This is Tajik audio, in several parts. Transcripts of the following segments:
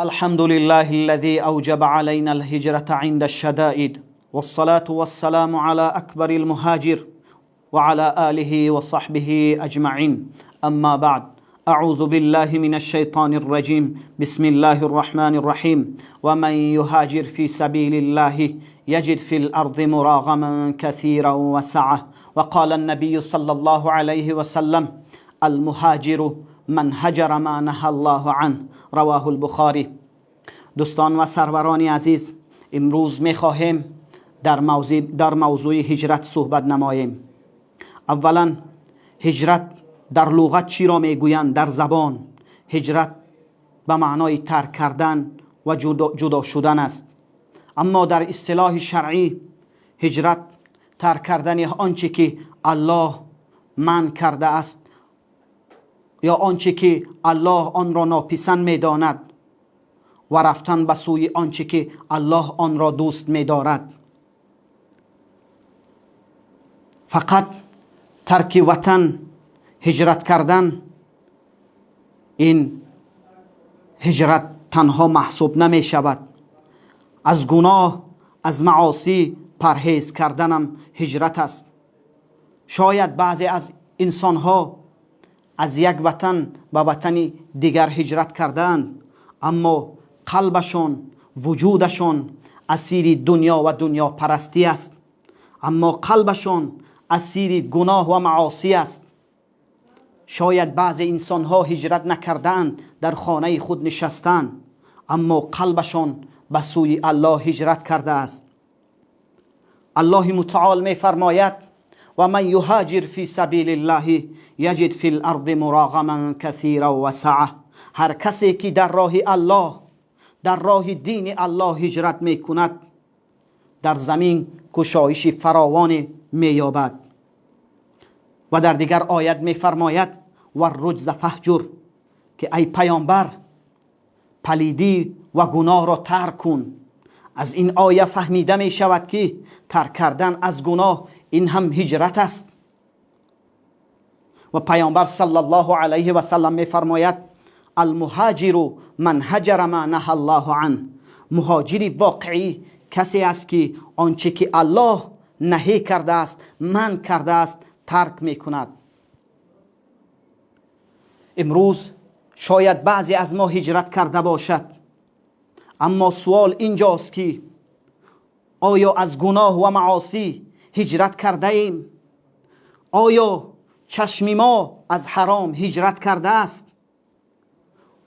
الحمد لله الذي أوجب علينا الهجرة عند الشدائد، والصلاة والسلام على أكبر المهاجر وعلى آله وصحبه أجمعين. أما بعد، أعوذ بالله من الشيطان الرجيم. بسم الله الرحمن الرحيم. ومن يهاجر في سبيل الله يجد في الأرض مراغما كثيرا وسعة. وقال النبي صلى الله عليه وسلم: المهاجر من هجر ما نهى الله عنه. رواه البخاری. دوستان و سروران عزیز، امروز میخواهیم در موضوع هجرت صحبت نماییم. اولا، هجرت در لغت چی را میگویند؟ در زبان هجرت به معنای ترک کردن و جدا شدن است، اما در اصطلاح شرعی هجرت ترک کردن آنچه که الله منع کرده است یا آنچه که الله آن را ناپسند میداند و رفتن به سوی آنچه که الله آن را دوست میدارد. فقط ترک وطن، هجرت کردن، این هجرت تنها محسوب نمی شود. از گناه، از معاصی پرهیز کردنم هجرت است. شاید بعضی از انسانها از یک وطن به وطن دیگر هجرت کردند، اما قلبشان، وجودشان اسیر دنیا و دنیا پرستی است، اما قلبشان اسیر گناه و معاصی است. شاید بعضی انسانها هجرت نکردند، در خانه خود نشستند، اما قلبشان به سوی الله هجرت کرده است. الله متعال می فرماید: و من یهاجر فی سبیل الله یجد فی الارض مراغما کثیرا و سعه. هر کسی که در راه الله، در راه دین الله هجرت می کند، در زمین گشایش فراوان می یابد. و در دیگر آیت می فرماید: و الرجز فاهجر، که ای پیامبر، پلیدی و گناه را ترک کن. از این آیه فهمیده می شود که ترک کردن از گناه، این هم هجرت است. و پیامبر صلی الله علیه و سلم می فرماید: المهاجر من هجر ما نهى الله عنه. مهاجر واقعی کسی است که آنچه که الله نهی کرده است، منع کرده است، ترک می کند. امروز شاید بعضی از ما هجرت کرده باشد، اما سوال اینجاست که آیا از گناه و معاصی هجرت کرده ایم؟ آیا چشم ما از حرام هجرت کرده است؟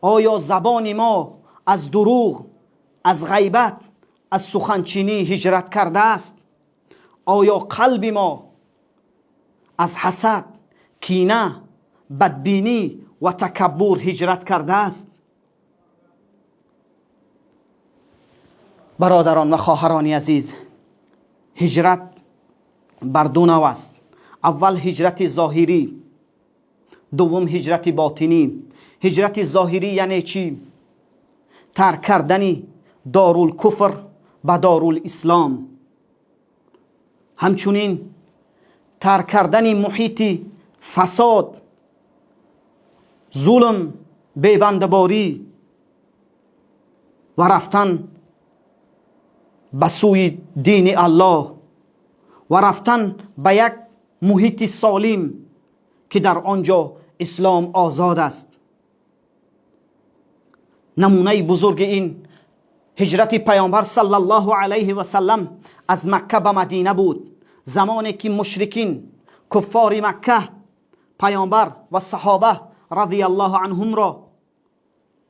آیا زبان ما از دروغ، از غیبت، از سخنچینی هجرت کرده است؟ آیا قلب ما از حسد، کینه، بدبینی و تکبر هجرت کرده است؟ برادران و خواهران عزیز، هجرت بر دو نوع است. اول هجرت ظاهری، دوم هجرت باطنی. هجرت ظاهری یعنی چی؟ ترک کردن دارالکفر به دارالاسلام، همچنین ترک کردن محیط فساد، ظلم، بی‌بندباری و رفتن به سوی دین الله و رفتن به یک محیط سالم که در آنجا اسلام آزاد است. نمونه بزرگ این هجرت پیامبر صلی الله علیه و سلم از مکه به مدینه بود. زمانی که مشرکین، کفار مکه، پیامبر و صحابه رضی الله عنهم را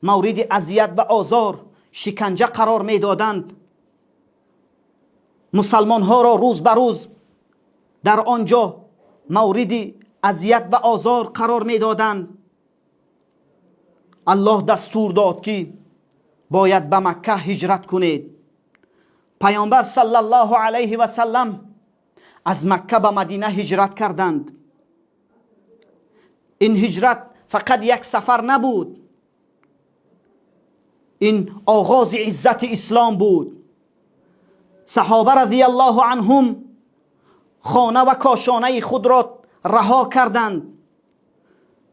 مورد اذیت و آزار، شکنجه قرار میدادند، مسلمان ها را روز به روز در آنجا مورد اذیت و آزار قرار میدادند، الله دستور داد که باید به مکه هجرت کنید. پیامبر صلی الله علیه و سلم از مکه به مدینه هجرت کردند. این هجرت فقط یک سفر نبود، این آغاز عزت اسلام بود. صحابه رضی الله عنهم خانه و کاشانه خود را رها کردند.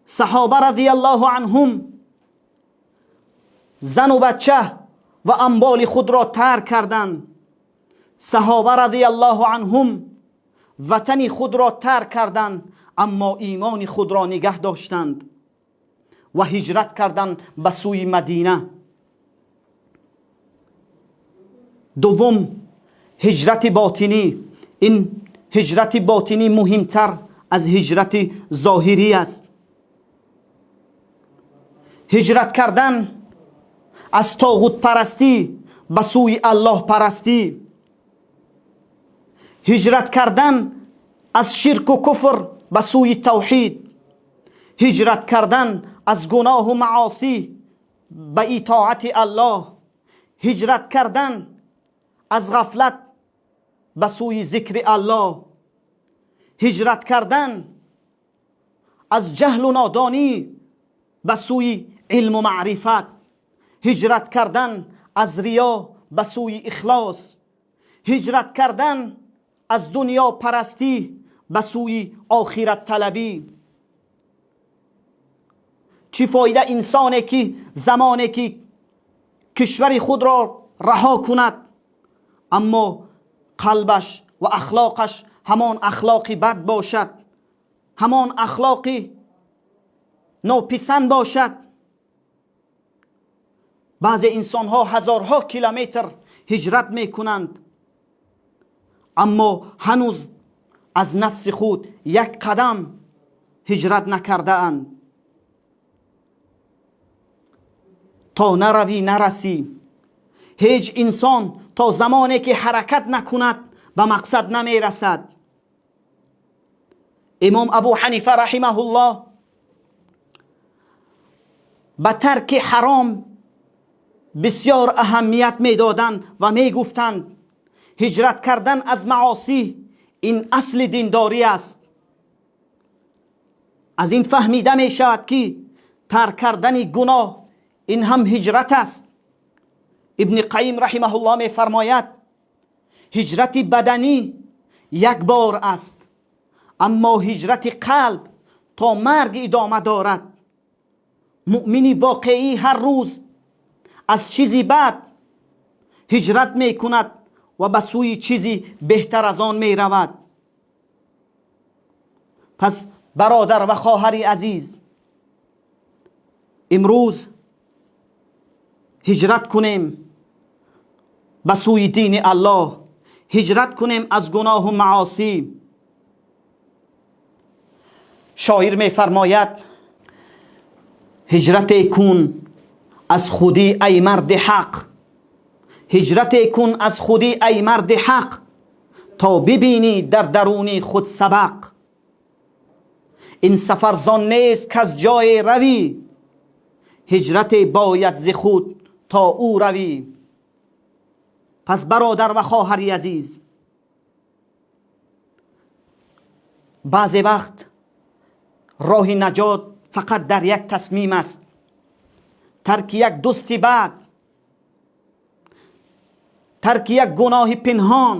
صحابه رضی الله عنهم зану бача ва амволи худро тарк карданд. Саҳоба радиаллоҳу анҳум ватани худро тарк карданд, аммо имони худро нигаҳ доштанд ва ҳиҷрат карданд ба сӯи Мадина. Дуввум, ҳиҷрати ботинӣ. Ин ҳиҷрати ботинӣ муҳимтар аз ҳиҷрати зоҳирӣ аст. Ҳиҷрат кардан аз тоғутпарастӣ ба сӯи аллоҳпарастӣ, ҳиҷрат кардан аз ширку куфр ба сӯи тавҳид, ҳиҷрат кардан аз гуноҳу маосӣ ба итоати аллоҳ, ҳиҷрат кардан аз ғафлат ба сӯи зикри аллоҳ, ҳиҷрат кардан аз ҷаҳлу нодонӣ ба сӯи илму маърифат, ҳиҷрат кардан аз риё ба сӯи ихлос, ҳиҷрат кардан аз дунёпарастӣ ба сӯи охиратталабӣ. Чӣ фоида инсоне ки замоне ки кишвари худро раҳо кунад, аммо қалбаш ва ахлоқаш ҳамон ахлоқи бад бошад, ҳамон ахлоқи нописанд бошад. Баъзе инсонҳо ҳазорҳо километр ҳиҷрат мекунанд, аммо ҳанӯз аз нафси худ як қадам ҳиҷрат накардаанд. То наравӣ нарасӣ. Ҳеҷ инсон то замоне ки ҳаракат накунад ба мақсад намерасад. Имом Абу Ҳанифа раҳимаҳуллоҳ ба тарки ҳаром бисёр аҳамият медоданд ва мегуфтанд ҳиҷрат кардан аз маосӣ ин асли диндорӣ аст. Аз ин фаҳмида мешавад ки тарк кардани гуноҳ ин ҳам ҳиҷрат аст. Ибни Қайим раҳимаҳуллоҳ мефармояд ҳиҷрати баданӣ як бор аст, аммо ҳиҷрати қалб то марг идома дорад. Муъмини воқеӣ ҳар рӯз аз чизи бад ҳиҷрат мекунад ва ба сӯи чизи беҳтар аз он меравад. Пас бародар ва хоҳари азиз, имрӯз ҳиҷрат кунем ба сӯи дини аллоҳ, ҳиҷрат кунем аз гуноҳу маосӣ. Шоир мефармояд ҳиҷрате кун аз худӣ ай марди ҳақ, ҳиҷрате кун аз худӣ ай марди ҳақ, то бибинӣ дар даруни худ сабақ. Ин сафар зон нест каз ҷое равӣ, ҳиҷрате бояд зи худ то ӯ равӣ. Пас бародар ва хоҳари азиз, баъзе вақт роҳи наҷот фақат дар як тасмим аст: тарки як дӯсти бад, тарки як гуноҳи пинҳон,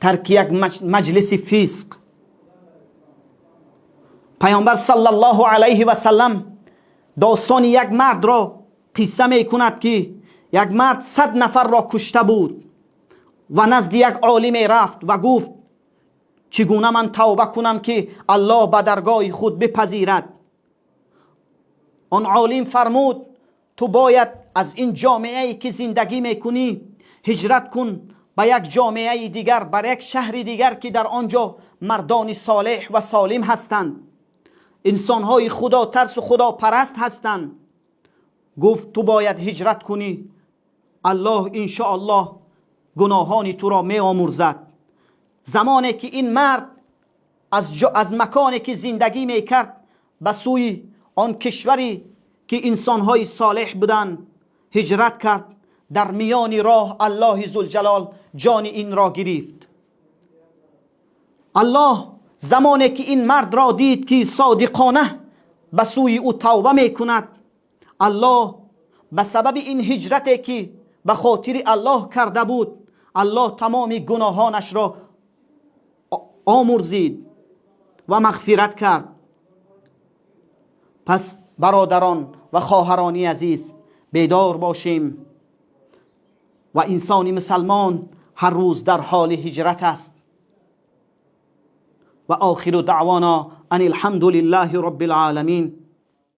тарки як маҷлиси фисқ. Паёмбар саллаллоҳу алайҳи васаллам достони як мардро қисса мекунад ки як мард 100 нафарро кушта буд ва назди як олиме рафт ва гуфт чӣ гуна ман тавба кунам ки аллоҳ ба даргоҳи худ бипазирад. Он олим фармуд ту бояд аз ин ҷомеае ки зиндагӣ мекунӣ ҳиҷрат кун ба як ҷомеаи дигар, бар як шаҳри дигар ки дар он ҷо мардони солеҳ ва солим ҳастанд, инсонҳои худотарсу худопараст ҳастанд. Гуфт ту бояд ҳиҷрат кунӣ, аллоҳ иншоаллоҳ гуноҳони туро меомӯрзад. Замоне ки ин мард аз маконе ки зиндагӣ мекард ба сӯи он кишваре ки инсонҳои солеҳ буданд ҳиҷрат кард, дар миёни роҳ аллоҳи зулҷалол ҷони инро гирифт. Аллоҳ замоне ки ин мардро дид ки содиқона ба сӯи ӯ тавба мекунад, аллоҳ ба сабаби ин ҳиҷрате ки ба хотири аллоҳ карда буд, аллоҳ тамоми гуноҳонашро омӯрзид ва мағфират кард. Пас бародарон Ва хоҳарони азиз, бедор бошем ва инсони мусалмон ҳар рӯз дар ҳоли ҳиҷрат аст. Ва охиру даъвона ан алҳамду лиллаҳи роббил оламин.